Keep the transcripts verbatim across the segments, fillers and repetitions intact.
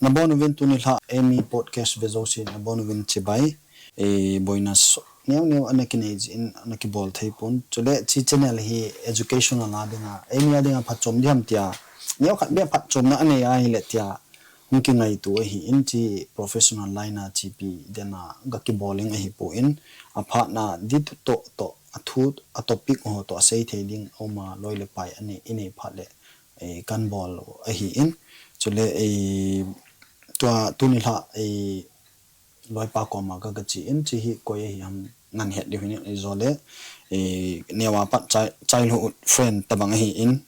Nabonuvin tuni lha Eimi podcast ve jousen nabonuvin chibai. E, boina so, neo neo ana kinei jin ana kibol thei pon. Chule chi channel hi educational a dinga, Eimi a dinga phatchom diham tia, neo khat beh phatchomna anei ahile tia hung kingaito ahin, chi professional line a chipi dena ga kiboling ahipon, aphatna di to to a thu, a topic ho to a sei thei ding auma loi le pai anei, inei phat le, e, kan bol ahin. Chule, e, tua tuni lha, e, loipa koma ka, ka chi in, chi hi koi ahi ham ngan het diu hin, e, jole, e, neo a pat chai-, childhood friend tabang ahin,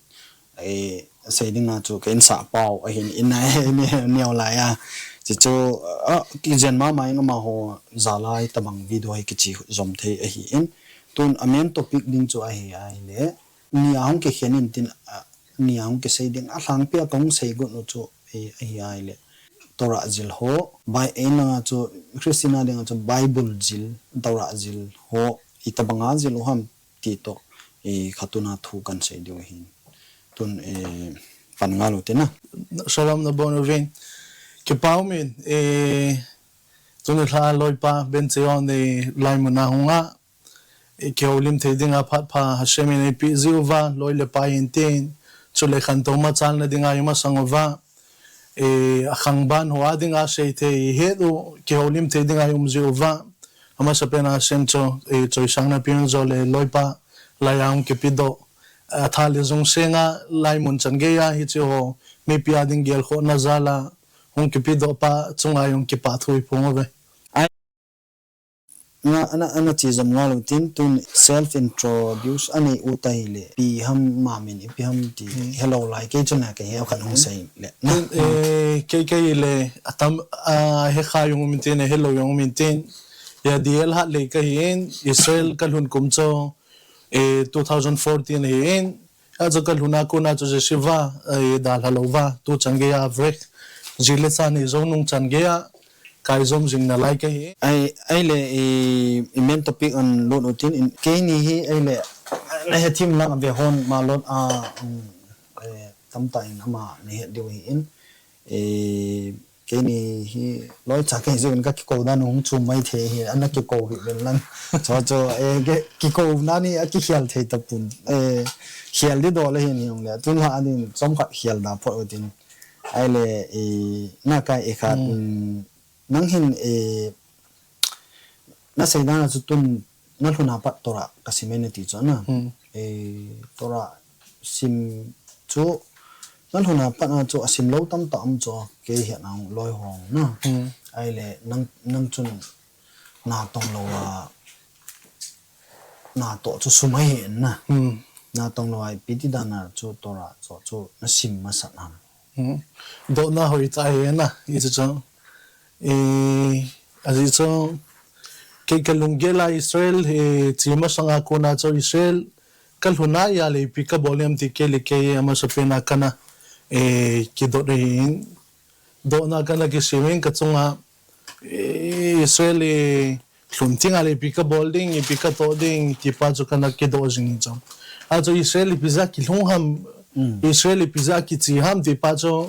e, sei dinga chu ka insah pau ahin, in a, e, ne-, neo lai a. Chi chu, a, kijen mama in amaho jalai tabang video hi kichi jom thei ahin. Tun a main topic ding chu ahi, ahile, ni a hung kikhen in tin, a, ni a hung kisei ding, a lhangpi a ka hung sei got u chu, e, ahi ahile, Torah jil ho, Bi-, e, nanga chu, Christian a dinga chu Bible jil, Torah jil ho, itabanga jil u ham ti to, e, khatuna thu kan sei diu ahin. Tun, e, pan ngal u tina. Shalom nabonuvin. Kipa umin, e, tuni lha loipa Ben Cheon, e, laimun a hunga, e, kihoulim thei dinga phat pha Hashem in eipeh jiuva, loi le pai in tin, chule khantou machalna dinga eimasang uva, e, akhangban ho a dinga sei thei het u, kihoulim thei dinga um jiuva, amasapen a Hashem chu, e, choisangna peuvin jole loipa, lai a hung kipedoh, a tha le jung senga, laimun chan geiya hiche ho, mipi a ding gelkhohna jal a, hung kipedoh pa chunga hung kipah thu iphong uve. Nga, ana, ana chi jom ngal u tin, tun self introduce anei u ta hile, ipi ham, ma min ipi ham ti, hello lai, kei chun a kei heu khat hung sei le. Tun, e, kei, kei le, atam, a, he kha jong um in tin, hello jong um in tin, ya D L Hatlei kahin, Israel kalhun kum chu, e, two thousand fourteen ahin, achu kalhun a kona chu yeshiva, e, dalha louva, tu chan geiya avrek, ji le cha nei jou nung chan geiya, kai jom jing nalai kahi. Ai, ahile, e, i main topic a lut u tin, in, keini hi, ahile, nahet thim lang a ve hon, malot a, um, e, tamtah in ama nahet diu ahin, e, keini hi loicha kahi jeh in ka kikou dan u hung chum mai thei hi, ana kikou hih uvin lang. Chu chu, e, ke, kikou na ni a kikhel thei tapon. E, khel di dol ahin hijongle, tun lha a din chomkhat khel da phot u tin. Ahile, e, nakai e khat, mm, nang hin, e, nasei dan a chu tun nalhun a pat Torah kasim e nati chu na. E, Torah sim chu nalhun a pat a chu asim lou tamtah um chu kei hetna a loi hong na. Ahile nang, nang chun natong lou a, natoh chu sum ahi in na. Natong lou a ipi ti dan a chu Torah chu, chu nasim masat ham. Dohna hoi tah ahi na, hichu chu. E, ajeh chu, kei kalunggel a Israel, e, che masang a kona chu Israel kalhun a ahile ipi kabol em ti kei le kei amasapen a kana, e, kidot ahin. Dohna kana kisim in kachunga, e, Israel, e, lhun teng ahile ipi kabol ding, ipi katoh ding, ti pa chu kana kidoh jing in chu. Achu Israel ipi jeh a kilhung ham, Israel ipi jeh a kiche ham, ti pa chu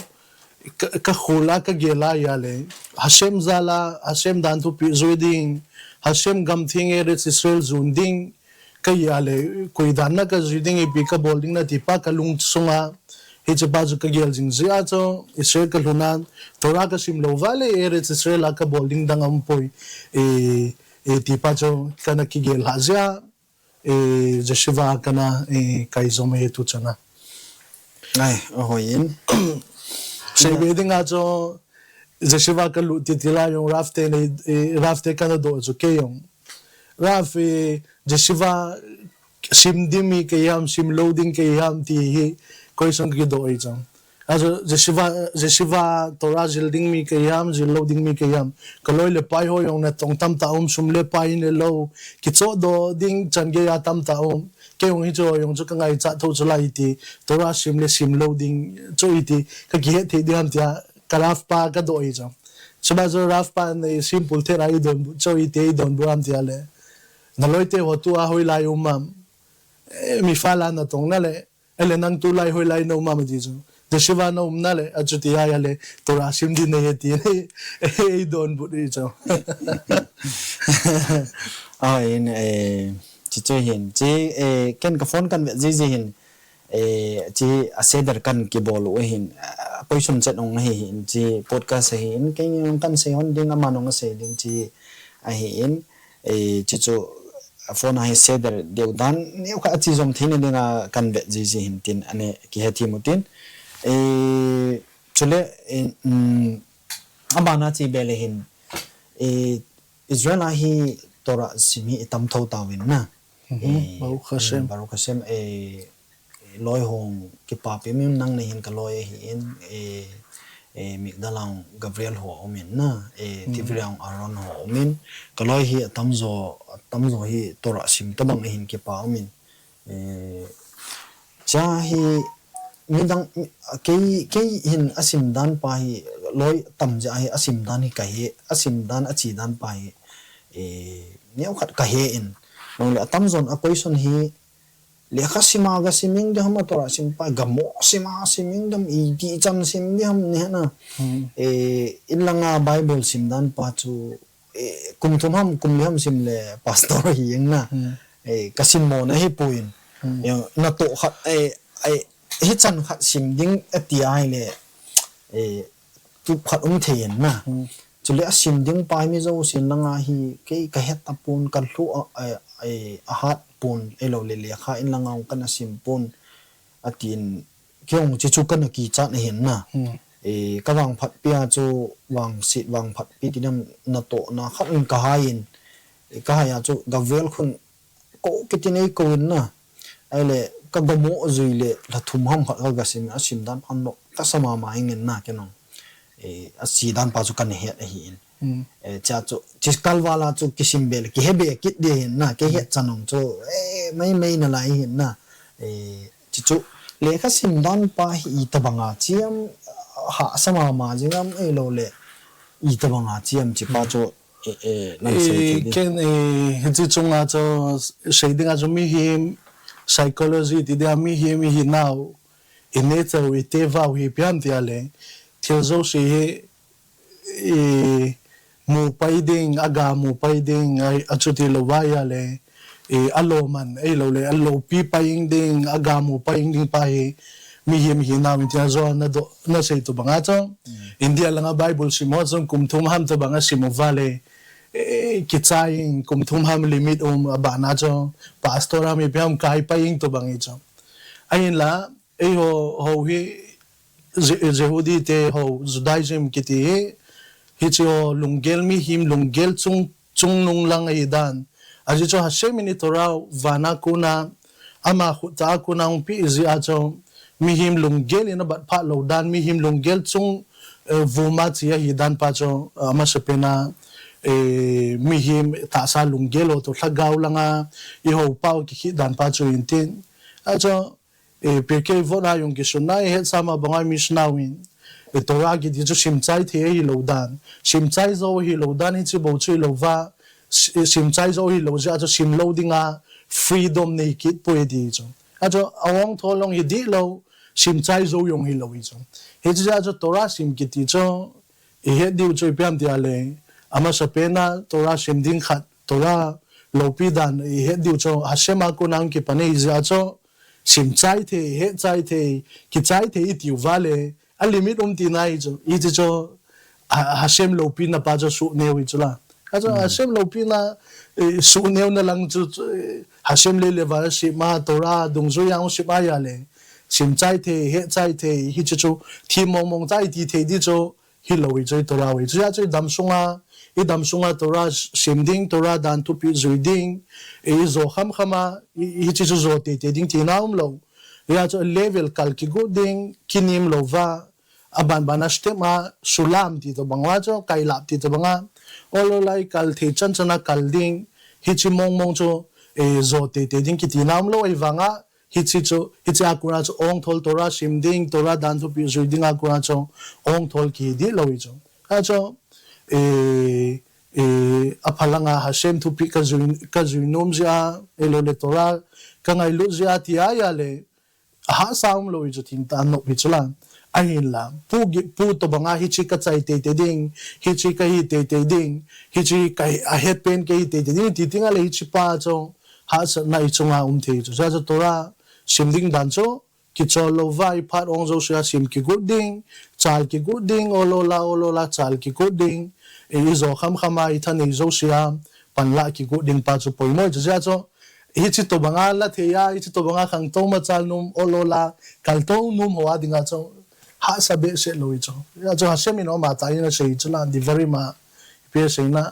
ka, kakhol a kagel a ahile, Hashem jal a, Hashem dan thupeh jui ding, Hashem gam theng Eretz Israel jon ding, kahi ahile, koi dan a kajui ding, ipi kabol ding na ti pa kalung sunga, hiche pa chu kagel jing jeh a chu, Israel kalhun a, Torah kasim lou uva le, Eretz Israel a kabol ding dang aumpoi, e, e, ti pa chu kana kigel lhah jeh a, e, yeshiva kana, e, kai jom e tu chan a. Ai, ahoi in. Seibe ding a chu, yeshiva kalut titi lai jong Rav te nei, e, Rav te kana doh chu kei jong. Rav, e, yeshiva sim ding mi kahi ham, sim lou ding kahi ham ti hi question kidoh ahi chu. Achu yeshiva, yeshiva Torah jil ding mi kahi ham, jil lou ding mi kahi ham. Kaloi le pai ho jong natong tamtah um, sum le pai in le lou. Kichohdoh ding chan geiya tamtah um. Kei jong hichu jong chu kangaichat thou chu lai iti. Torah sim le sim lou ding chu iti. Kakihet thei ding ham tia. Ka Rav pa kadoh ahi chu. Chuba chu Rav pa nei simple thei a idonbut chu iti idonbut ham tia le. Naloi te ho tua hoilai um am. E, mi fa la natong na le. Ele nang tulai hoilai na um am ati chu. Yeshiva na umna le, achuti a ya le, Torah sim di nei e ti nei, ei donbut i cho. Ah, in, eh, chi chu hin, chi, eh, ken ka phone kan ve ji ji hin, eh, chi a seder kan kibol u hin, ah, question chet ong hi hin, chi podcast hi hin, ken kan sei hon ding ama nong sei ding chi a hi in, eh, chi chu a phone a hi seder deu dan, neu kha a chi zom theina dinga kan ve ji ji hin tin, ane kihe thi mu tin. Eh, chule, eh, um, abana chi bele hin, eh, Israel a hi Torah sim hi i tam tho tauvin na. Eh, Baruch Hashem. Baruch Hashem, eh, loi hong kipapi min nang na hin ka loi ahi in, eh, eh, Migdal a Gabriel ho um in na, eh, Tivri a Aaron ho um in, ka loi hi a tam zo, a tam zo hi Torah sim tabang ahin kipa um in. Eh, cha hi midang, kei, kei hin a sim dan pa hi loi tam ja hi a sim dan hi ka he, a sim dan a chi dan pa hi, eh, neu khat ka he in. Nong le a tam zon a question hi, lekha sima ga siming di ham a Torah sim pa, ga mo sima siming dam i ti chan sim di ham ni na. Eh, in langa Bible sim dan pa chu, eh, kum thum ham, kum li ham sim le pastor hi eng na. Eh, ka sim mo na hi puin. Eh, na to khat, eh, eh, hi chan khat sim ding a ti ai le, eh, tup khat um thei en na. Chule a sim ding pai mi zo sin langa hi kei ka het ta pun, ka hlu a, a, a, a hat pun, ei lo le lekha in langa kan a sim pun, a tin, kei ong chi chu kan a kichat na hin na. Eh, ka vang phat pia chu vang sit, vang phat pi ti nam na to na khat in ka hai in. Eh, ka hai a chu Gabriel khun ko kiti nei ko in na. Ai le ka ga mo zui le la thum ham khat ka ga sim, a sim dan pan no ka sa mama ing in na ke nong. Eh, a si dan pa chu kan het ahi in. Eh, cha chu, chi kalvala chu kisim be le, kihe be kit de hin na, ke het cha nong chu, eh, mai mai na lai hin na. Eh, chi chu, lekha sim dan pa hi i tabanga chiam, ha sa mama jingam ei lo le, i tabanga chiam chi pa chu, eh, eh, nang sei ti di. Ken, eh, hichi chunga chu, sei dinga chu mihem, psychology ti dia mihem hi nau, i nature, i teva hi piam ti a le, thil zo si hi, i mu pai ding, a ga mu pai ding, a, a chuti lo vai a le, i a lo man, ei lo le, a lo pi pai ing ding, a ga mu pai ing ding pa hi, mihem hi nau in tia zo na do, na sei tu banga chong. India langa Bible sim ho chong kum thum ham tu banga sim u va le, e, kichai ing kum thum ham limit um a ba na chong, pastor ham i pi ham kai pai ing tu bang i chong. A in la, ei ho, ho hi, Jehudi te ho, Judaism kiti hi, hichi ho lunggel mihem lunggel chung, chungnung lang ahi dan. Aji chu Hashem in i Torah vana kona, ama khut a kona hung pi iji a chu, mihem lunggel in a bat phat lo dan, mihem lunggel chung, eh, vuma chi ahi dan pa chu, eh, amasapena, eh, mihem tahsa lunggel ho to lhagao langa, i ho pau kikhit dan pa chu in tin. A chu, Eh, Pirkei Avot a jong kisun na, i het sa ma banga Mishnah in. Eh, Torah kiti chu simchai thei ahi lo dan. Simchai jou ahi lo dan, hichi bou chu ahi lo va. Si-, simchai jou ahi lo jeh a chu sim lo dinga freedom nei kit poi ti chu. A chu a ong thol long hi di lo, simchai jou jong hi lo hi chu. Hichi jeh a chu Torah sim kiti chu, i het diu chu i piam ti a le. Amasapena Torah sim ding khat, Torah lopi dan i het diu chu, Hashem a kona hung kipan ahi jeh a chu, Simchai thei, hetchai thei, kichai thei i tiu va le, a limit um tina hi chu, hichi chu, ha, Hashem loupina pa chu suhneo hi chu la. A chu, Hashem loupina, eh, suhneo na lang chu, chu, eh, Hashem lei le van a sip ma, Torah dungjui a hung sip a ya le. Simchai thei, hetchai thei, hichi chu, thim mong mong chai ti thei di chu, hi lo hi chu i Torah hi. Chu ya chu i dam sunga, i dam sunga Torah sim ding, Torah dan thupi zui ding, i zo kham kham a, i, i hichi chu zo tei tei ding tina um lo. Ya chu level kal kigu ding, kinim lo va, a ban ban a step a, sulam ti to bang va chu, kailap ti to bang a, ol ol a i kal thei chan chan a kal ding, hichi mong mong chu, e, zo tei tei ding kitina um lo, ei vang a, Hichi chu, hichi a kona chu ong thol Torah sim ding, Torah dan thupi zui ding a kona chu ong thol kihi di lo hi chu. A chu, e, e, a phalanga Hashem thupi ka zui, ka zui nom jeh a, e lo le Torah ka ngailut jeh a ti a ya le, a hahsa um lo hi chu tin ta nop hi chu la. Ahinla, pu, pu tobanga hiche ka chai teitei ding, hiche ka hi teitei ding, hiche ka hi, ahet pen ka hi teitei ding, ti tinga le hiche pa chu hahsatna i chunga um thei chu. Hijeh chun Torah sim ding dan chu, kichol louva, i phat ong jousea sim kigot ding, chal kigot ding, ol ol a, ol ol a, chal kigot ding, i, i jo kham kham a, i thanei jousea, panla kigot ding pa chu poimo chu. Hijeh chun, hiche tobanga la thei a, hiche tobanga khangtou machal nom, ol ol a, kaltou nom ho a dinga chu, hahsa behseh lou hi chu. Hijeh chun Hashem in ama tah in asei chu la, Devarim a, ipi asei na,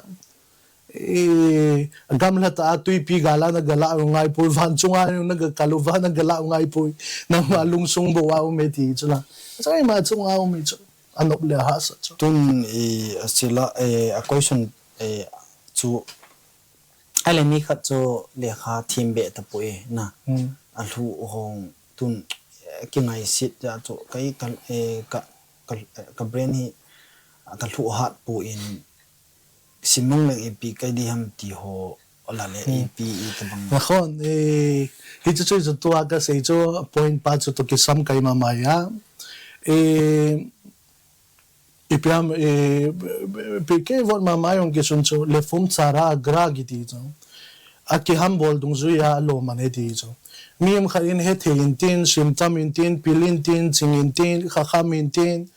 eh, gamla tah a tuipi gal a na gala u ngai poi, van chunga na ga kal uva na gala u ngai poi, nangma lungsung bou a um e ti chu la. Chu ima chunga um hi chu, anop le ahahsa chu. Tun i, a sila, eh, a question, eh, chu, ahile mi khat chu lekha them be tapoi na. Hmm. A lhu hong tun, eh, kingaiset ja chu, kai ka, eh, ka, ka, ka brain hi, a ka lhu hat poi, sim mong leng ipi kai di ham ti ho la le, hmm, ipi i tabang. Nakhon, eh, hichu chu, chu tua ka sei chu point pa chu to kisam kai mama a. Eh, ipi ham, eh, Pirkei Avot mama jong kisun chu, לפום צרה אגרע kiti chu. Akihambol dungjuia aloman ahi ti chu. Mihem khat in hethei intin, simtam intin, pil intin, ching intin, khakham intin,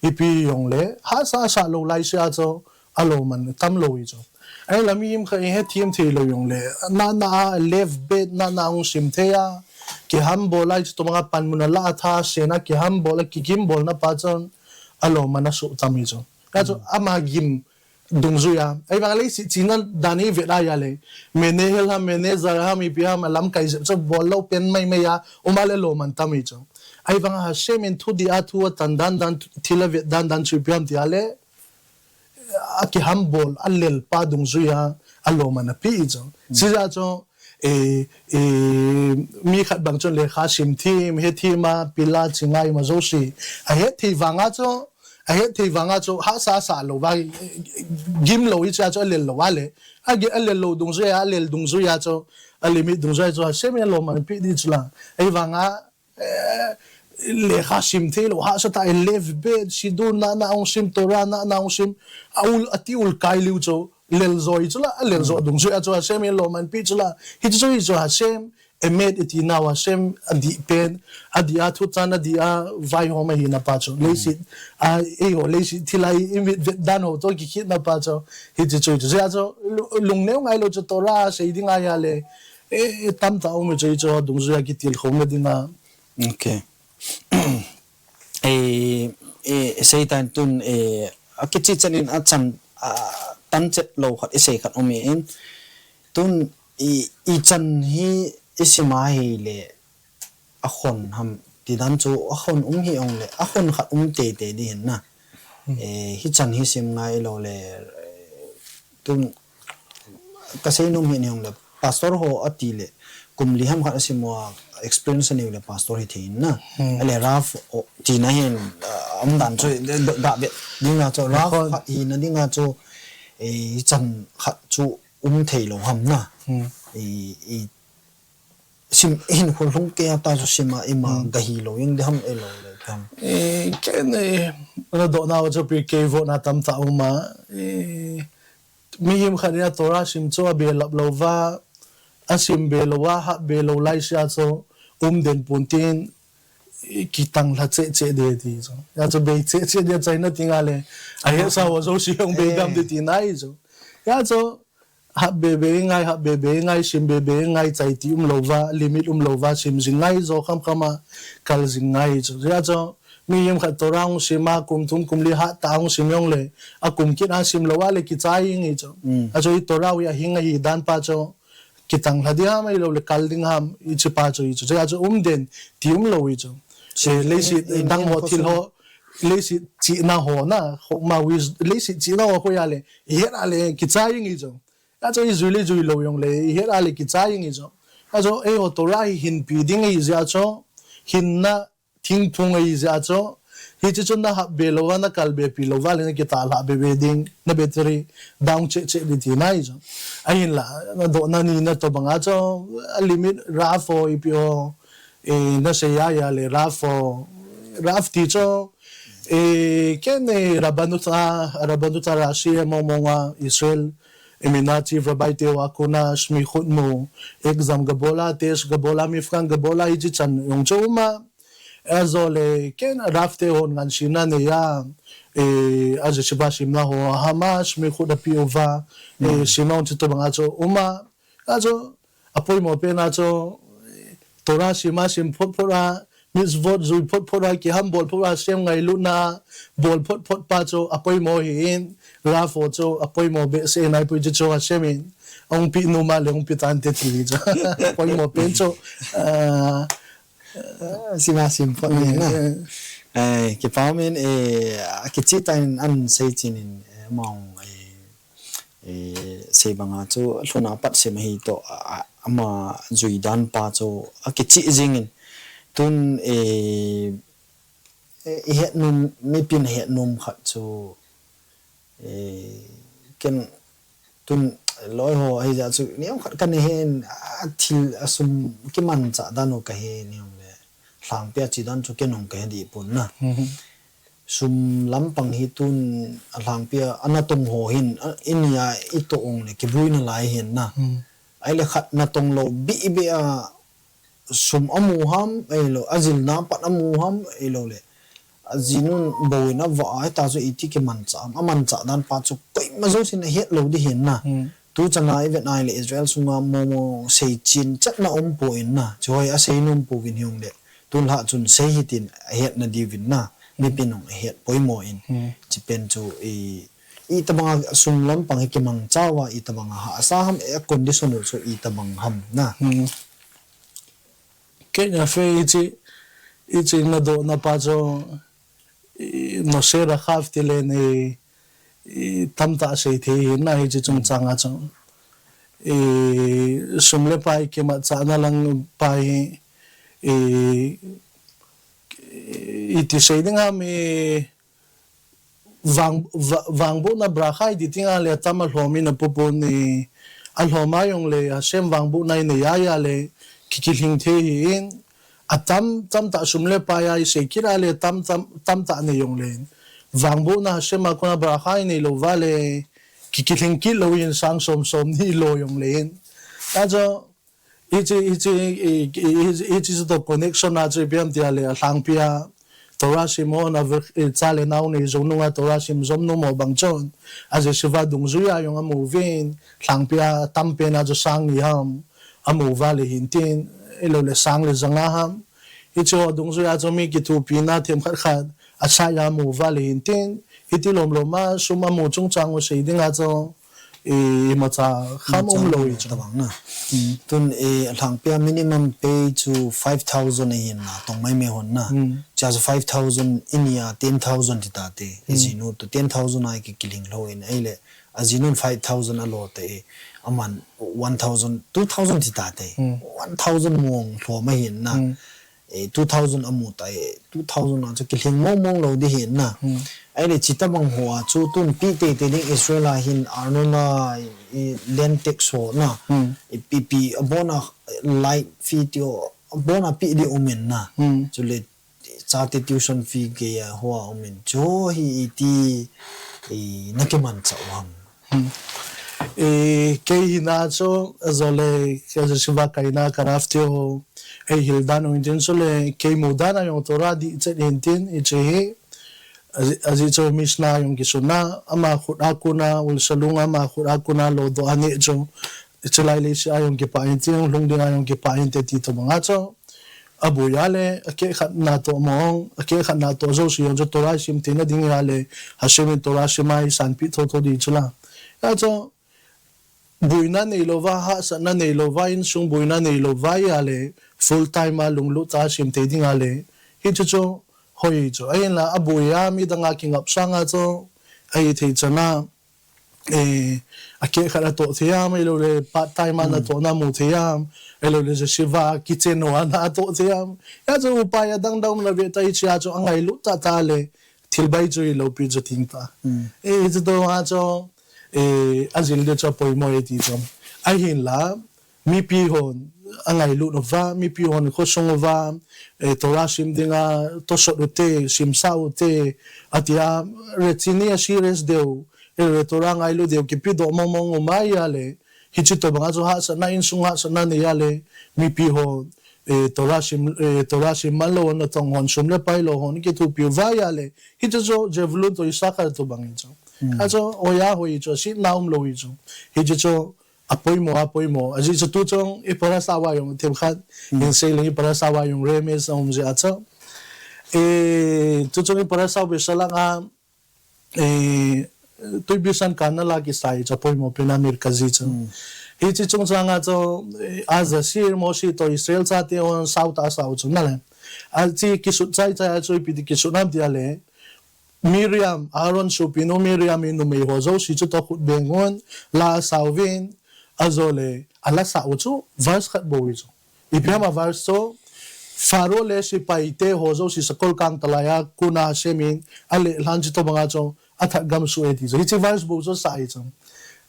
ipi jongle, hahsa sah lou laisea chu, aloman tam lou hi chu. Ahinla mihem khat in hethem thei lou jongle, nana a left bet, nana a hung sim thei a, kihambol a chu tobanga panmun ala a tha, sena kihambol a, kigimbolna pa chun, aloman asuh tam hi chu. Hijeh chun, ama gim dungjuia. Ahivang leiset chihna dan i vet a ahile, menehel ham, manager ham, ipi ham, alamkai jep chu bol lou pen maimai a, um a le aloman tam hi chu. Ahivang Hashem in thudih a thu atan dan dan, thil avet dan dan chu ipi ham ti a le, akihambol, alel pa dungjuia, aloman ape hi chu. Hijeh chun, eh, eh, mi khat bang chun lekha sim them, hethem a, pil a, ching a, ima jouse. Ahethei vanga chu, ahethei vanga chu, hahsa sah louva, gim lou hichea chu alel lou a le. Agi, alel lou dungjuia, alel dungjuia chu, a limit dungjuia chu, Hashem in aloman ape di chu la. Ahivanga, eh, lekha sim thei lou, hahsa tah in left bet, siddur nana a hung sim, Torah nana a hung sim, a ul, ati ul kai lou chu, lel jo hi chu la, alel jo dungjuia chu Hashem in aloman ape chu la, hichu chu hi chu Hashem, emet iti nau Hashem, adih pen, adih a thutan, adih a vaihom ahina pa chu, leiset, a, eiho, leiset thil a i, i mit vet dan ho toh kikhitna pa chu, hichu chu hi chu, hijeh chun, lu-, lungneo ngai lou chu Torah sei ding ahile, eh, tamtah um hi chu hi chu, dungjuia kitilkhouna dinga, Okay. Eh, eh, seitan tun, eh, akichi chan in achan, a, tan chet lou khat, isei khat um in. Tun i, ichan hi isim a hile, akhon ham, ti dan chu akhon um hi jongle, akhon khat um teitei di hin na. Hmm. Eh, hichan hi sim ngai lou le, eh, tun Kasei nom hi ni hung le, pastor ho ati le, kum li ham khat asim uva, experience anei u le pastor hithei in na. Hmm. Ale Rav o, tina hin, ah, umdan chu, de, de, ga vet dinga chu, Rav khat hina dinga chu, eh, chan khat chu um thei lou ham na. Hmm. I, i, sim, hin khol lhung kei a ta chu sim a ima ga hi lou, ing de ham e lou le, ham. Eh, ken, eh, na dohna chu Pirkei Avot na tamtah um a, eh, Mihem khat in a Torah sim chu abelap lou va, asim be lou a, hap be lou lai sia chu, um den pon tin, kitang lha cheh cheh de ti chu. Hia chu bei cheh cheh de chaina tinga le, ahetsa ho jouse hung bei gam de tina ahi chu. Hia chu, hap be be ngai, hap be be ngai, sim be be ngai, chai ti um lou va, limit um lou va, sim jing ngai jo kham kham a, kal jing ngai chu. Hia chu, Mihem khat Torah hung sim a, kum thum kum li hat tah a hung sim jong le, a kum kit a sim lou a le kichai jing hi chu. Mm. A chu i Torah hi a hing ahi dan pa chu, kitang lha ding ham, ahilou le kal ding ham, i chi pa chu hi chu. Chu a chu um den, ti um lou hi chu. Sim, eh, leiset, in, in, dang ho thil ho, leiset chihna ho na, ho ma wis, leiset chihna ho khu a le, i het a le kichai jing hi chu. A chu i jui le jui lou jong le, i het a le kichai jing hi chu. A chu eiho Torah hi hinpi ding ahi jeh a chu, hinna, thingphung ahi jeh a chu, hiche chu na hap be lou va, na kal be pi lou va le na kitah lha be be ding, na battery down cheh cheh ding tina ahi chu. Ahinla, na dohna nina tobang a chu, a limit Rav ho ipi ho, eh, na sei a hia le Rav ho, Rav ti chu, eh, ken, eh, Rabbanut a, Rabbanut a Rashi e mong mong a Israel, eh, mina chief rabbi te a kona smichut mu, exam gabola, test gabola, mivhan gabola, hichi chan jong chu uma. Ajole ken Rav te hon ngansena neiya, eh, a yeshiva simna ho hama smichut api uva, eh, simna hon chu tobang a chu uma. Achu, apoimo pen a chu, Torah sim a sim phot phot a, mitzvot jui phot phot a, kiham bol phot a, Hashem ngailutna bol phot phot pa chu apoimo ahin, Rav ho chu apoimo behseh in ahipoi, chuchu Hashem in ahung pe nom a le hung pe tante ti hi chu. Apoimo pen chu, ah, Ah, sim a sim phot ni na. Eh, kipa umin, eh, akichih tah in ahin sei chen in, eh, amahon, eh, eh, sei banga chu lhun a pat sim ahi toh, a, a, ama jui dan pa chu akichih jing in. Tun, eh, eh, ihet nom, mipin het nom khat chu, eh, ken tun loi ho ahi jeh chu, niam khat kana hen, a thil a sum kimanchah dan u kahe niam le. Lhangpi a chi dan chu ken jong kahe deh pon na. Sum lampang hi tun a lhangpi a natong ho hin, a, inia itoh ong le kibuina lai hin na. Ahile khat natong lou bih bih a sum amu ham, ahilou, ajilna pat amu ham, ahilou le. Ajinun bou in avah a, hita chu iti kimanchah ham, amanchah dan pa chu koima jousen ahet lou ding hin na. Tu chan a ivet a ahile Israel sunga momo sei chen chatna um poi na. Chu hoi asei nom pouvin hijongle. Tun lhah chun sei hitin ahetna diuvin na. Mipin jong ahet poimo in. Chi pen chu i, itobang a sum lampang hi kimangcha uva, itobang a hahsa ham, a condition u chu itobang ham na. Kei na fe hichi, hichi nadohna pa chu, i, nose rachav ti le ni, i, tamtah sei thei hi na hichi chungchang a chu. I, sum le pai kimanchahna lang pa hi, i, iti sei ding ham i, vang, va, vangbohna bracha i ti ding a le atam alhom in apopon i, alhom a jongle Hashem vangbohna i nei a ahile ki, kilhing thei hi in, atam, tamtah sum le pai a i sei kit a le tam, tam, tamtah nei jongle. Vangbohna Hashem a kona bracha i nei lou uva le ki, kilhing kit lou in sang som som ni lo jongle. Achu, Hichi, hichi, i, i, hichi, hichi chu toh connection a chu ipi ham tia le alhangpi a Torah sim hon a ve, i, cha le nao nei jou nunga Torah sim jom nom ho bang chun a yeshiva dungjui a jong amu uvin, lhangpi a tampen a chu sang ni ham amu uva le hin tin, ahilou le sang le ja nga ham. Hichi ho dungjui a chu mi kithopina themkhat khat a sai a amu uva le hin tin, hiti lom lom a sum amu chungchang u sei ding a chu, i, imacha kham um lou i chu. Tabang na. Tun, eh, alhangpi a minimum pay chu five thousand ahin na, tong mai me hon na. Cha chu five thousand inia ten thousand ti tate. Ijinu tu ten thousand a i ki, kilhing lou in ahile. Ajinun five thousand alo te, aman one thousand, two thousand ti tate. One thousand mong lhom ahin na. Eh, two thousand amu ta, eh, two thousand a chu kilhing mong mong lou ding hin na. Ahile chitobang ho a chu tun pe teitei ding Israel a hin arnon a, i, land tax ho na. I, pe, pe, abon a light fee ti ho, abon a pe ding um in na. Chule chate tuition fee gei a ho a um in. Chu hi iti, i, na kimanchah u ham. E, kei hina chu, ajole, ka yeshiva kaina ka rav te ho, eihil dan u hin tin chule, kei mu dan a jong Torah dih chet hin tin, hichi hi, aji, aji chu Mishnah jong kisun a, ama khut a kona, Ul Salung ama khut a kona lodoh a neh chu, hichi lai leiset a jong kipah hin tin, lhung ding a jong kipah hin te ti tobang a chu. Aboi a le, akeh khat natoh mong, akeh khat natoh jouse jong chu Torah sim theina ding a le, Hashem in Torah sim a eisanpeh thotho ding chu la. Achu, boina neilou va, hahsatna neilou va, insung boina neilou va a le, full time a lunglut tah a sim thei ding a le, hichu chu hoi chu. Ahinla, aboi a midang a kingap sang a chu, ahithei chan a, eh, akeh khat atoh thei ham, ahilou le part time a natohna mu thei ham, ahilou le yeshiva kitchen ho a natoh thei ham. Hia chu upai adang dang na ve ta hichi a chu angailut tah tah le thil bai chu hilou pi chu ting ta. Eh, hichu toh a chu, eh, ajil ding chu apoimo e ti chu. Ahinla, mipi hon angailut uva, mipi hon khosung uva, eh, Torah sim dinga tosot ute, simsa ute, atia, rechini a serious deu, eh, Torah ngailut deu, kipedoh mong mong umai a le, hiche tobanga chu hahsatna, insung hahsatna nei a le, mipi ho, eh, Torah sim, eh, Torah sim man lou natong hon, sum le pai lou hon, kithopi uva a le, hiche chu Zevulun toh Issachar tobang hi chu. Hmm. Achu, oya hoi chu, sitna umlou hi chu. Hiche chu, apoimo, apoimo. Ajeh chu tuchung i parasha uva jong themkhat, hmm, hin sei leng i parasha uva jong remez aum jeh a chu. Eh, tuchung i parasha u Beshalach a, eh, tuipi san kana la kisai chu apoimo pen a Merkazi chu. Hmm. Hiche chungchang a chu, eh, Azar Shir Moshe toh Israel chate hon sao tah a sao chu na le. Achu kisut chai chai a chu ipi ti kisut ham ti a le. Miriam, Aaron sopinu Miriam in numei ho jouse chu toh khut beng un, la asao vin, ajole, ala sao chu, verse khat bou hi chu. Ipi ham a verse chu, Pharaoh le sepai te ho jouse sakol kang talai a, kona Hashem in, ale lhan chu tobanga chu, athat gam suh e ti chu. Hiche verse bou chu sa hi chu.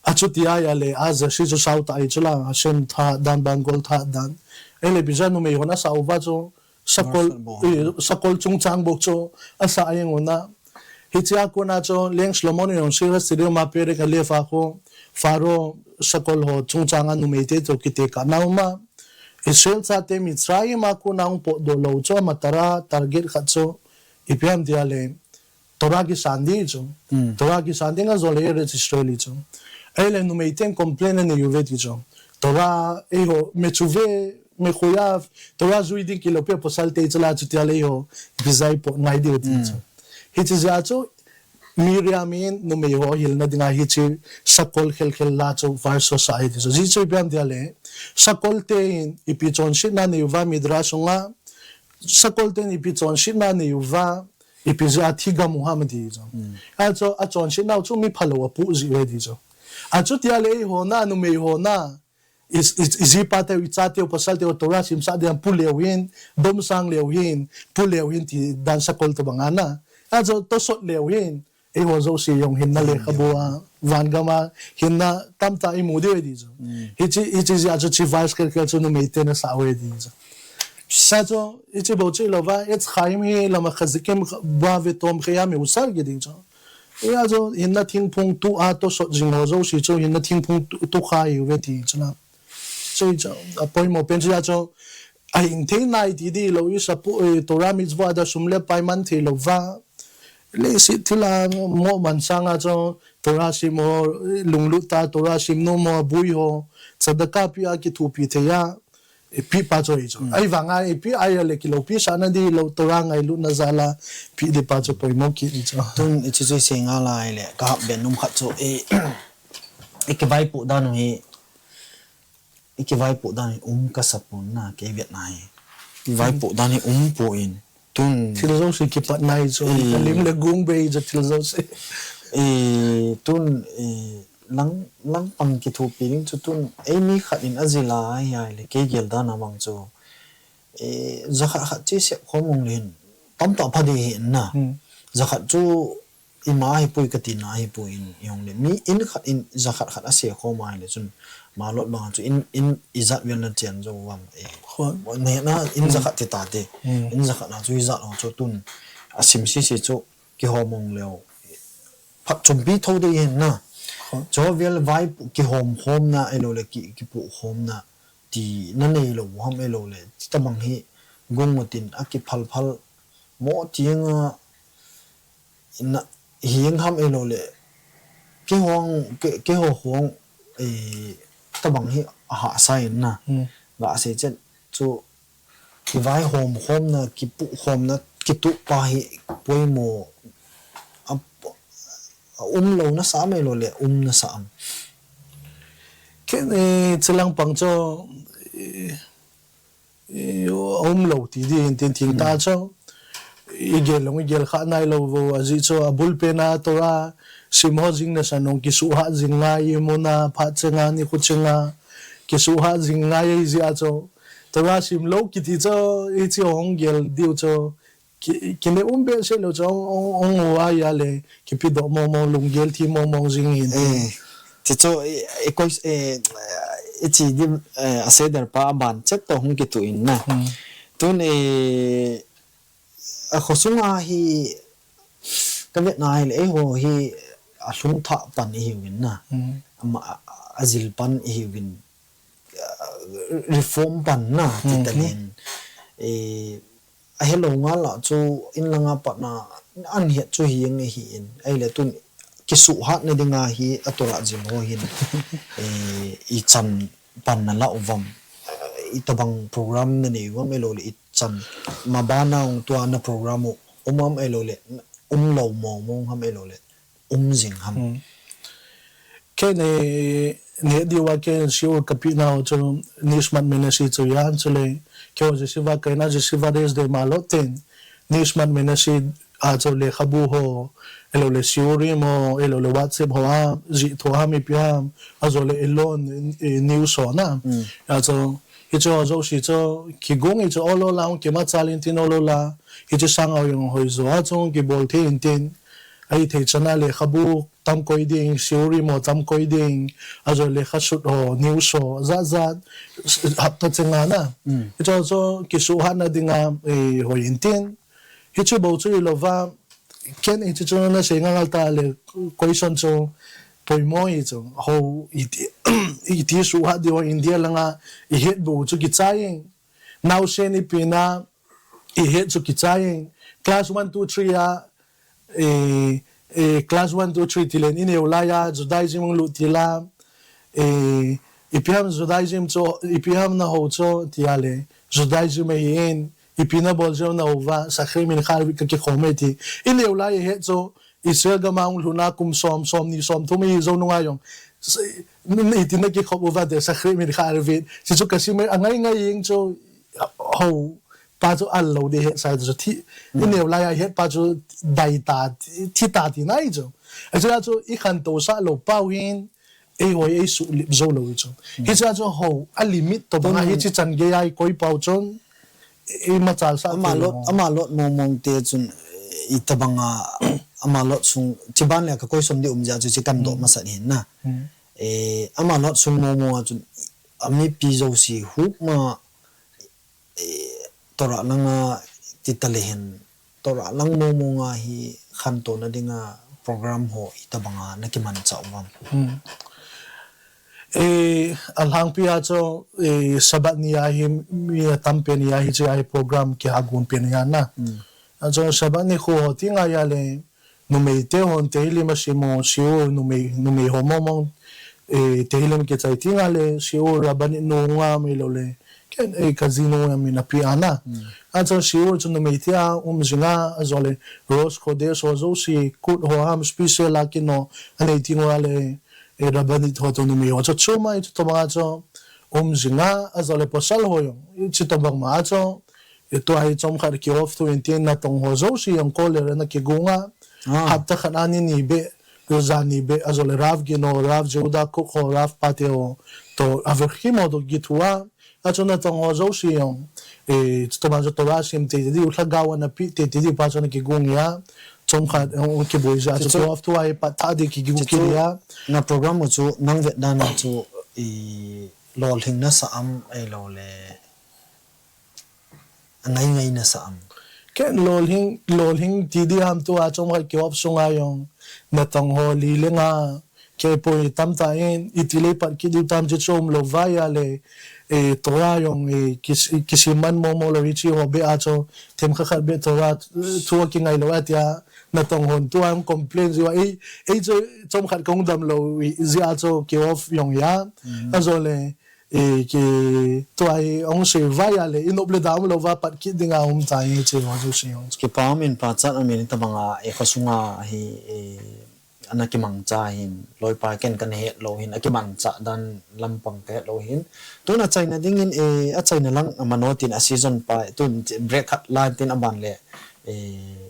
Achuti a le, Azar Shir chu sao tah hi chu la, Hashem thahat dan, bangol thahat dan. Ele bija numei hon asao uva chu, sakol, Verse bou. Eh, sakol chungchang bou chu asa a jeng u na. Hiche a kona chu Leng Solomon in jong Sirah Sadirim a perek alef a khu Pharaoh sakol ho chungchang a numei te toh kitekah na um a. Israel chate Mitzrayim a kona hung potdoh lou chu a matara target khat chu ipi ham ti a le Torah kisan ding chu. Hmm. Torah kisan ding ajole Eretz Israel hi chu. Ahile numei ten complain anei uve ti chu. Torah eiho mechuve, mechuyev, Torah jui ding kilou pi a pasal te chu la chuti a le eiho, ipi jeh a i pot ngai diu ti chu. Hmm. Hiche jeh a chu, Miriam in numei ho hilna dinga hiche sakol khel khel la chu verse sa hi ti chu. Ajeh chu ipi ham ti a le, sakol ten ipi chonsetna nei uva Midrash sunga, sakol ten ipi chonsetna nei uva, ipi jeh a thi gam u ham ti chu. Hmm. Achu, achonsetnau chu mi phalou apoh jeh uve ti chu. Achuti a le eiho na, numei ho na, i, i, i jipa teu, i cha teu, pasal teu, Torah simsah dia pu leu hin, domsang leu hin, pu leu hin ti dan sakol tobang a na. Achu, tosot leu hin, eiho jouse jong hinna lekhabu a, van gam a, hinna tamtah i mu diu ahi ti chu. Hmm. Hiche, hiche jeh a chu hiche verse khel khel chu numei ten asao e ti chu. Sa chu, hiche bou chu lou va, Etz Chaim hi la Machazek Bava Vetomchea Meusar kiti chu. Hia chu hinna thingphung tu a tosot jing ho jouse chu hinna thingphung tu, tu kha ahiuve ti chu na. Chu chu, apoimo pen chu a chu, ahing thei nai ti di lou i sa pu, eh, Torah mitzvot a sum le pai man thei lou va. Leiset thil a mo man sang a chu, Torah sim ho, lunglut tah a Torah sim nom ho, bui ho, tzedakah pi a kithopi thei a, ipi pa chu ahi chu. Hmm. Ahivang a, ipi a le kiloupi sahna di lou Torah ngailutna jal a, ipi di pa chu poimo kit ahi chu. Tun hiche chu i sei ngal a ahile, ka hap be nom khat chu, i, i kivaipoh dan u hi, i kivaipoh dan hi um kasa pon na, kei vet na hi. Kivaipoh dan hi um pon. Tun. Thil jouse kipat nai chu, eh, ka lim le gung bei chu thil jouse. Eh, tun, eh, lang, langpang kithopi ding chu tun, eimi khat in ajil a ahi a le, kei gel dan a vang chu, eh, jakhat khat chu i sep khom ung le hin, tamtah pha ding ahi na. Hmm. Jakhat chu ima ahipoi kati na ahipoi in, i hung le. Mi in khat in jakhat khat asep khom a ahile chun, malot bang a chu in, in ijat vel na chen jou vang, eh. Khoi. Na, na in, hmm, jakhat ti ta te. Hmm. In jakhat na chu ijat ho chu tun, asim sisi chu kihom ung leu. Phatchompi tho ding ahi na. Khoi. Chu vel vai pu-, kihom khomna, ahilou le ki, kipoh khomna. Ti na nei lou ham ahilou le, ti tabang hi gung u tin a kiphal phal mo ti nga na hi ham ahilou le, kihong, ki, kiho hong, eh, tabang hi ahahsa in na. Hmm. Ga sei chet chu kivaihom khomna, kipoh khomna, kitup pa hi poimo a, a um lou na sa am ahilou le, um na sa am. Ken, eh, chulang pang chu, eh, eh, um lou ti di hin tin thil ta chu. I gel lou, i gel kha nai lou vo, ajeh chu abul pen a Torah sim ho jing na sa nung kisuhat jing ngai i mun a, phat cheng a, nikho cheng a, kisuhat jing ngai i jeh a chu. Torah sim lou kiti chu, i chi hong gel diu chu. Ki, kile um behseh lou chu, ong, ong, ong, ong, a, ya le, kipedoh mong mong, lunggel thi mong mong jing hin. Eh, ti chu, eh, eh, koi, eh, ichi di, eh, a seder pa aban chet to hung kitu in na. Hmm. Tun, eh, a khosunga hi ka vet na hi le, eiho hi a lhung thah pan ihiuvin na. Hmm. Ama a, a zil pan ihiuvin, ah, reform pan na, hmm, ti ta len. Eh, a hello nga la chu in langa pat na an het chu hi ang hi in. Ai le tun kisuhat na dinga hi a tora jim ho hin. Eh, i chan pan na la uvam. Eh, i tabang program na nei uvam elo le i chan ma ba na ung tua na program u um am elo le um lo mo mo ham elo le um jing ham. Hmm. Ken, eh, ne diu a ken Seoul ka pi nau chu Nishmat Menashe chu yan chu le. Keiho Yeshiva ka ina Yeshiva Desde Maalot ten. Nishmat Menashe a chu lekhabu ho, elo le Seoul rim ho, elo le WhatsApp ho a, ji tho ham ipi ham, a jo le Elon, eh, news ho na. Hmm. A chu, hi chu ho jouse chu, kigong hi chu olo la, kima chalin tin olo la, hi chu sang au yong hoi jo, a chu kibol thei in tin, a hi thei chana lekhabu, tam koi ding, Seoul rim ho tam koi ding, a jo le lekha sut ho, news ho, jat jat, hapta chenga na. Mm. Hicho, cho, kisuhat na dinga, eh, hoi in tin. Hichu bou chu i lova, ken hichu chu na sei ngal ta le, question chu, poimo hi chu, ho, iti, iti suhat di ho India langa, i het bou chu kichai. Naosen ipi na, i het chu kichai. Class one, two, three a, eh, eh, class one, two, three ti len i neo lai a, Judaism hung lut ti la, eh, ipi ham Judaism chu, ipi ham na ho chu, ti a le, Judaism ahi in, ipi na bol jong na ho va, Shachrit Mincha Arvit ka kikhom e ti. I neo lai i het chu, Israel gam a hung lhun a kum som, som ni, som thum i jou nunga jong. S-, n-, iti na kikhop uva te Shachrit Mincha Arvit. Si chu ka sim e, a ngai ngai jeng chu, ho, pa chu al lo di het sa chu thi, mm, i neo lai a het pa chu dai ta, thi, thi ta ti nai chu. A chu a chu i khantou sah lou pau hin, ei hoi ei suhlip jou lou chu. Mm. Hichu a chu ho, a limit tobang a, tun, hichi chan gei a i koi pau chun, i machal sah ama thei lot, lou. Ama lot mong mong te chun, i tabang a, ama lot sung, chiban le ka koi som di um jia chu chi kan do, mm, masat hin na. Mm. Eh, ama lot sung mong mong a chun, a mipi jouse hup ma, eh, Torah langa ti ta le hin, Torah lang mong mong a hi khantou na dinga program ho i tabang a na kimanchah uvam. Hmm. Eh, a lhangpi a chu, eh, Sabbath ni a hi mi a tam pen ni a hi chu a hi program kiha gon pen ni a na. Hmm. A chu Sabbath ni khu ho ti ngai a le, numei te hon Tehillim a sim o, shiur numei, numei ho mong mong, eh, Tehillim kichai ti ngai le, shiur Rabbanit nu nga mi lo le, ken, eh, ka ji nu nga mi na pi a na. Hmm. A chu shiur chu numei te a um jing a, a jo le, Rosh Chodesh ho jouse, kut ho ham special a kin o, a nei ti ngai le, eh, Rabbanit ho to numei ho chu chu mai chu tobang a chu um jing a, a jo le pasal ho jong, eh, chu tobang ma a chu, eh, tua hi chomkhat ki off thu in tin natong ho jouse jong kol le na kigung a, ah, hapta khat a ni ni be, jan ni be, a jo le Rav Gino, Rav Jehuda Kook ho, Rav Pate ho, to averkhim ho to kithu a, a chu natong ho jouse jong, eh, chu tobang chu Torah sim te te diu, lhagao ana pi te te diu pa chu na kigung a, chomkhat, eh, kibui ja, chu chu chu off thu a hi pat tha di kigu chu chu kiri a. Na program u chu nang vet dan a chu i lolhing na sa am, ei lo le a ngai ngai na sa am. Ken lolhing, lolhing ti di ham tua chomkhat ki off sunga jong natong ho li le nga, kei poi tam ta in, i ti le pat ki diu tam chu chom lo vai a le, eh, Torah jong, eh, kis-, kisiman mo mo lo i chi ho be a chu, them kha khat be Torah, eh, thu a ki ngai lo a tia, natong hon tua complain ji a, eh, eh, chu chomkhat kong dam lo i, ji a chu ki off jong a, mm, a jo le, eh, ki tua i ong sei vai a le, i nop le dam lo va pat ki ding a um ta i chi ho chu si jong. Ki pa min pa chat a min tabang a, eh, khosunga hi, eh, ana kimangcha hin, loipa ken kan het lo hin, a kimangcha dan lampang ka het lo hin. Tun a chaina ding in, eh, a chaina lang a mano tin a season pa, tun break khat la tin a ban le, eh,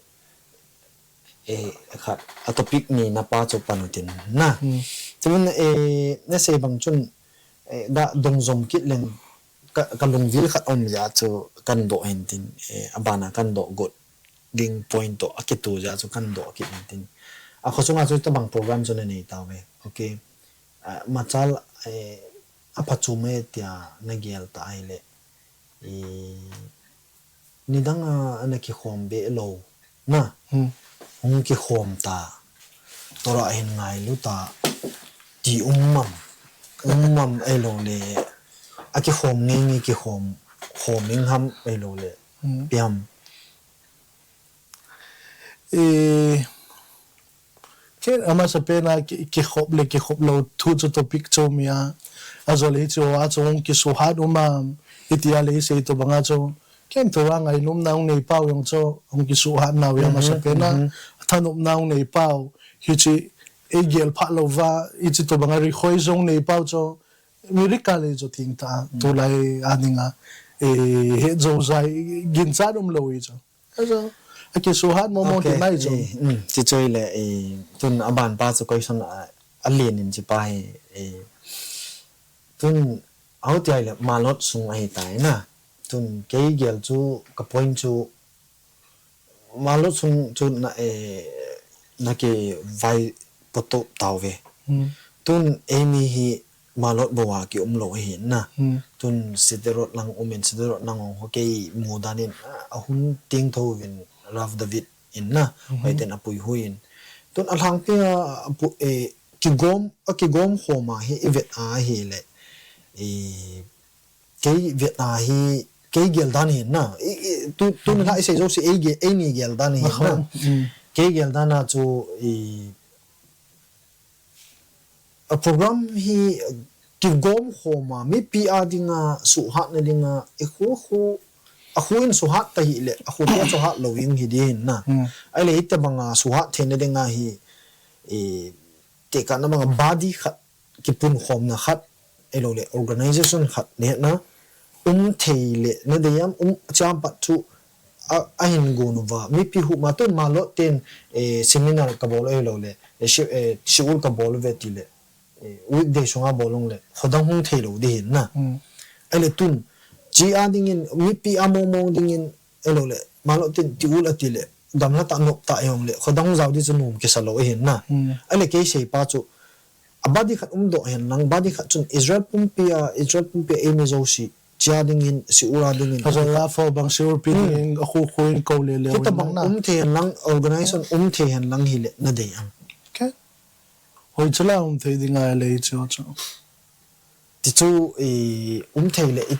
eh, khat, a topic ni na pa chu pan u tin na. Hmm. Tun, eh, na sei bang chun, eh, ga dong zom kit leng ka, ka lungvil khat um ja chu kan do hin tin, eh, a ban a kan do got ding point to a kitu ja chu kan do kit in tin. A khosunga chu tabang program chu na nei ta ve. Okay. Ah, machal, eh, aphachume tia nagel ta ahile, i, nidang a ana kikhom be lou na, hmm, hung kikhom ta, tora hin ngailu ta, ti um mam, um mam ahilou le, akikhom ngei ngei kikhom, khom ing ham ahilou le, hmm, piam. E, ke, amasapen a ki, kikhop le kikhop lou thu chu topic chu mi a. Ajole hichu a chu hung kisuhat um am, itia le isei tobang a chu. Ken tua ngainom na hung nei pau jong chu hung kisuhat nau ya, mhm, amasapen a. Mhm. Thanom na hung nei pau. Hichi, eigel pha lou va, hichi tobang a ri khoi jong nei pau chu. Miracle le chu thing ta, mm, tulai a dinga, e, he jo jai, ginchat um lou i chu. Ajo, akisuhat mo mo, okay, ti nai chu. Eh, mm, ti chu ile, eh, tun aban pa chu question a, alen in chi pa hi, eh, tun, ahung ti ile, Malot sung ahi tai na. Tun, kei gel chu, ka point chu, Malot sung chu na, eh, na kivai potop tau ve. Hmm. Tun, eimi hi, Malot bou a kium lou ahi na. Hmm. Tun Sderot lang um in, Sderot lang ho kei mu dan in, a, ahung ting tho in Rav David in na, hmm, hoiten apui hui in. Tun alhangpi a, apu, eh, kigom, akigom khom a hi ivet a ahile. Eh, kei vet a hi, kei gel dan hi na. I, i, tu, tu, hmm, na isei jo si ei ge, eini gel dan hi na. Hmm. Kei gel dan a chu, eh, A program hi kigom khom a, mipi a dinga, suhatna dinga, i khu khu, a khu in suhat ta hile, a khu pi a suhat lou in hi din na. Hmm. Ahile hitabanga suhat theina dinga hi, i, tekahna banga body khat, kipun khomna khat, ahilou le, organization khat, le na, um thei le, na dei am, um, cham pat chu, a, ahin gon uva, mipi hu ma tun Malot ten, eh, seminar kabol ahilou le, eh, shi-, eh, shiur kabol uve ti le, eh, weekday sunga bol ung le, khodang hung thei lou di hin na. Hmm. Ahile tun, chi a dingin, mipi a mong mong dingin, ahilou le, Malot ten ti ul ati le, gamla ta nop ta jong le, khodang hung jao di chu nom kisa lou ahin na. Hmm. Ahile kei sei pa chu, a body khat um doh hen lang, body khat chun Israel pumpi a, Israel pumpi a eimi jouse, chia dingin, shiur a dingin. Ajo la fo bang shiur pi, hmm, dingin, a khu khu in ko le le. Hitabang na. Um thei hen lang, organization um thei hen lang hile, na dei am. Ke. Hoi chu la um thei ding a le chu chu. Ti chu, i, um thei le, i,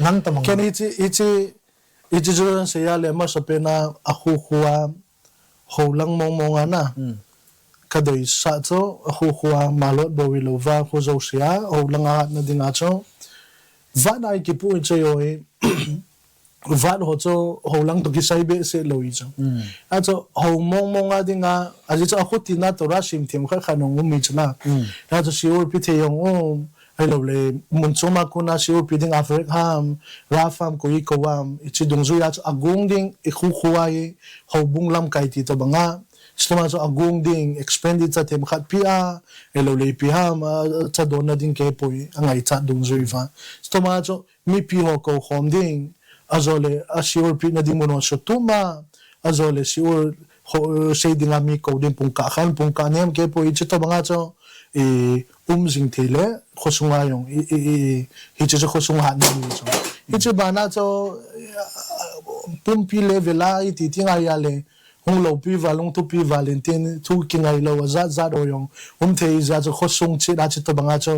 nang tamang. Ken hichi, hichi, hichi chu sei a le, amasapen a, a khu khu a, Holang mong mong a na. Hmm. Ka deisah chu, a khu khu a, Malot bou hilou va, khu jouse a, holang a hatna dinga chu. Vat a i kipu in chu joi, vat ho chu, holang toh kisai behseh lou i chu. Hmm. A chu, ho mong mong a dinga, a ji chu a khu tina Torah sim thim khat khat hung um i chu la. Hmm. A chu shiur pi thei jong um, Ahilou le, mun chom a kona shiur pi ding Avraham, Rav ham, koi ko ham, hichi dungjui a chu a gong ding, i khu khu a i, houbung lamkai ti tobang a. Chutobang a chu a gong ding, expenditure themkhat pi a, ahilou le ipi ham, a, cha donna ding kei poi, a ngaichat dungjui va. Chutobang a chu mipi ho kou khom ding, ajole, a shiur pi na ding mun ho sutum a, ajole shiur ho, sei ding a mi kou ding pungkah khan, pungkah nem kei poi, chutobang a chu, i, um jing thei le, khosung a jong, i, i, i, hichi chu khosung hatna hi chu. Hichi bana chu, i, a, pumpi level a, i ti ti ngai a le, hung loupi val, hung thupi val in tin, thu kingai lou, a jat jat ho jong, um thei jeh a chu khosung chit a chutobang a chu,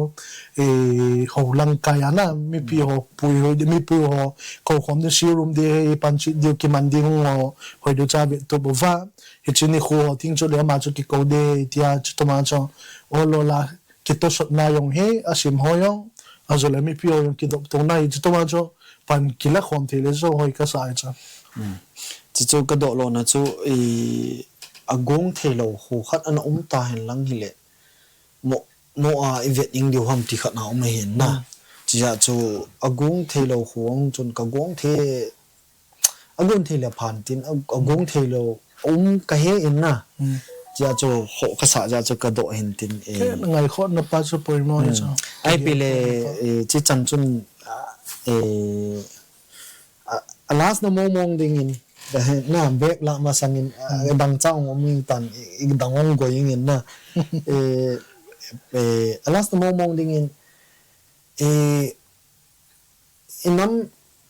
i, holang kai a na, mipi ho pui hoi, mipi ho kou khom ding shiur um ding, i pan chit ding, kiman ding hung ho, hoi ding cha vet tup uva. Hichi nikho ho thing chu le ama chu kikou ding, tia chutobang a chu, ol ol a, kitosotna jong hi, a sim ho jong, ajole mipi ho jong kidop tona hi, chutobang a chu, pan kila khom thei le chu hoi kasa i chu. Hmm. Chi chu ka doh lona chu, i, a gong thei lou kho khat ana um ta hen lang hile, mo, mo a i vet ing diu ham ti khat na um ahin na. Hmm. Chia chu a gong thei lou kho ang chun ka gong thei, a gong thei le phan tin, a, a gong thei lou um ka he in na. Hmm. Chia chu ho kasa chia chu ka doh hin tin, eh. Ke ngai khot na pa chu poimo hi chu. Hmm. Ai pi le, eh, chi chan chun, ah, eh, a, a last na mong mong dingin, na bek la masangin, a, hmm, dang chang um in tan, i, i dang ong goi in na. Eh, eh, a last na mong mong dingin, i, i nam,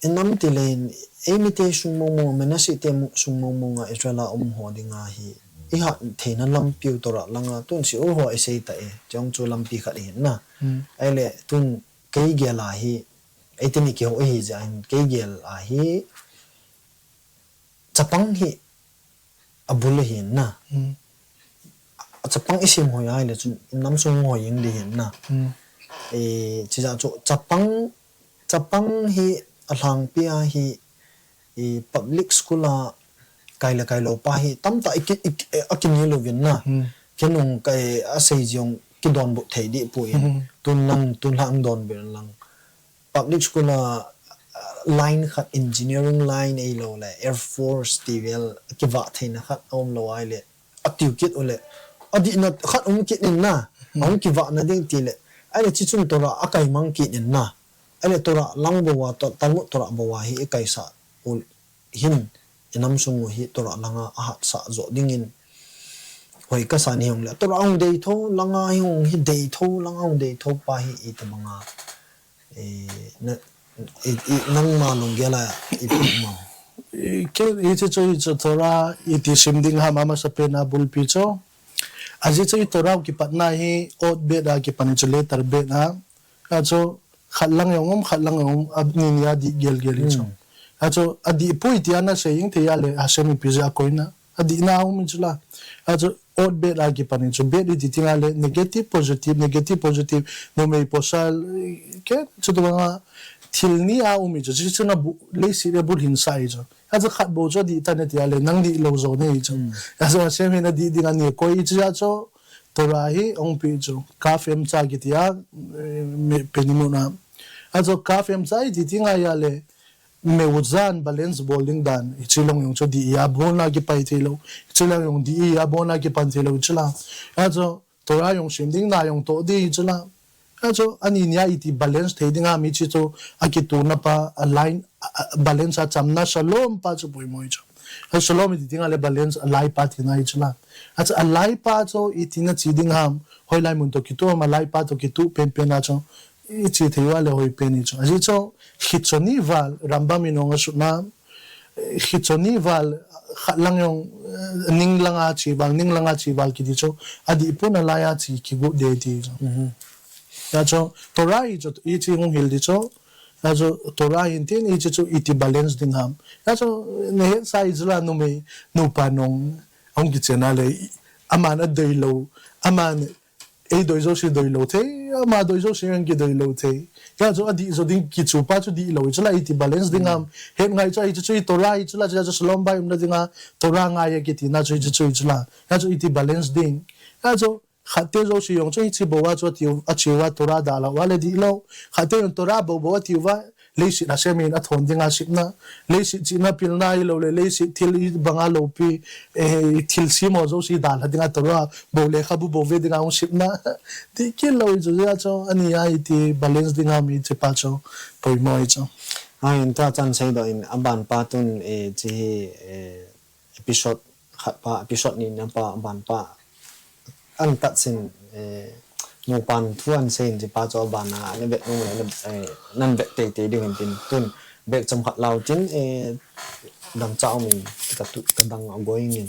i nam ti le in, ei mite sung mong mong, Manasseh te mu-, sung mong mong a Israel a um ho dinga hi, i hat theina lampi u Torah langa, tun Shiur ho i sei ta e, chong chu lampi khat i hin na. Hmm. Ahile, tun kei gel a hi, ei teni kiho hi ja hin, kei gel a hi, chapang hi, a bul hi na. Hmm. A chapang i sim hoi ai le chun, i nam sung hoi ing di hin na. Hmm. E, chi ja chu, chapang, chapang hi a lhangpi a hi, i public school a kai le kai lo pa hi, tamta i ki, i ki, a kini lo vin na. Hmm. Kenung kai a sei jiong ki don bu thei di pu in. Hmm. Tun lang, tun lang don bu lang. Public school a, a, line khat engineering line ei lo le, Air Force ti vel, kiva theina khat a um lo ai le, a tiu kit u le, a dihna khat um kit in na, a um kiva na ding ti le, ai le chi chun Torah a kai mang kit in na, ai le Torah lang bo wa, to, Talmud Torah bo wa hi i kai sa u hin, i nam sung u hi Torah langa a hat sa zo ding in, hoi ka sa ni hong le, Torah hong dei tho, langa hi hong hi dei tho, langa hong dei tho pa hi i ta manga, E, na, i, i, nangma lunggel a i pi mo. I, ke, i chi chu, i chu Torah, i ti sim ding ham a masa pen a bulpi chu. A ji chu i Torah kipatna hi, ot bet a kipan i chu letter bet a. A chu, khat lang jong um, khat lang jong um, a ni ni a di gel gel i chu. Hmm. A chu, a di pui ti a na sei ing thei a le, Hashem i pi ja koina. A dihna um i chu la. A chu, ot bet a kipan i chu, bet i ti tinga le, negative, positive, negative, positive, numei pasal, ke, chu tu banga, thil ni a um i chu, chu chu na bu, leiset le bul hin sa i chu. A chu khat bo chu a dih ta ne ti a le, nang dih lo jo ne i chu. Hmm. A chu, Hashem hin a dih ding a ni koi i chu a chu, Torah hi, ong pi chu, kaf emtza kiti a, eh, me, penimun a. A chu, kaf emtza i ti tinga i a le, meuzan balance bol ding dan, hichi lang jong chu di a bon a kipai thei lo, hichi lang jong di a bon a kipan thei lo, hichi lang. A chu, Torah jong sim ding na jong to di, hichi lang. A chu, ani nia i ti balance thei ding a mi chi chu, a kituna pa, a line, a, a, balance a chamna shalom pa chu poimo i chu. A shalom i ti ding a le balance a lai pa thina hichi lang. A chu, a lai pa chu i tina chi ding ham, hoilai mun to kitu ham, a lai pa to kitu pen pen a chu. I chi thei uva le hoi pen i chu. A ji chu, khichoni val, Rambam in ong a sutna, khichoni val, khat lang jong, eh, ning langa chi val, ning langa chi val kiti chu, a dih pun a lai a chi kigu de ti chu. Mhm. Ya chu, Torah i chu, i chi hung hil di chu, ya chu, Torah in tin i chi chu, i ti balance ding ham. Ya chu, ne het sa i chu la numei, nupa nong, ong kichen a le, i, aman a doi lo, aman ei doi jouse doi lo thei, ama doi jouse jong kidoi lo thei. Hia chu adih jo ding kichu pa chu dih lo, hichu la iti balance ding ham. Het ngai chu ahi chu, chu i Torah hichu la, chu chu shalom bayit umna dinga Torah ngai a kitina chu hichu, chu hichu la. Hia chu iti balance ding. Hia chu khatte jouse jong chu hichi bou a chu ati, achi uva Torah dalha uva le dih lo. Khatte jong Torah bou bou ati uva, leiset Hashem in athon dinga sepna, leiset chihna pilna ahilou le, leiset thil i banga loupi, eh, thil sem ho jouse dalha dinga Torah bou lekhabu bou ve dinga hung sepna. Ti kit lou hichu jeh a chu, ani a iti balance ding ham hiche pa chu, poimo hichu. Ahin tua chan seidoh in, aban pa tun, eh, hiche hi, eh, episode khat pa, episode ni na pa, aban pa. An tat sin, eh, nupan thu an seiyin hiche pa chu aban a, na vet nung le, eh, nan vet teitei ding hin tin tun, vet chomkhat lau tin, eh, dangchah um in, ka tu, ka dang a going in.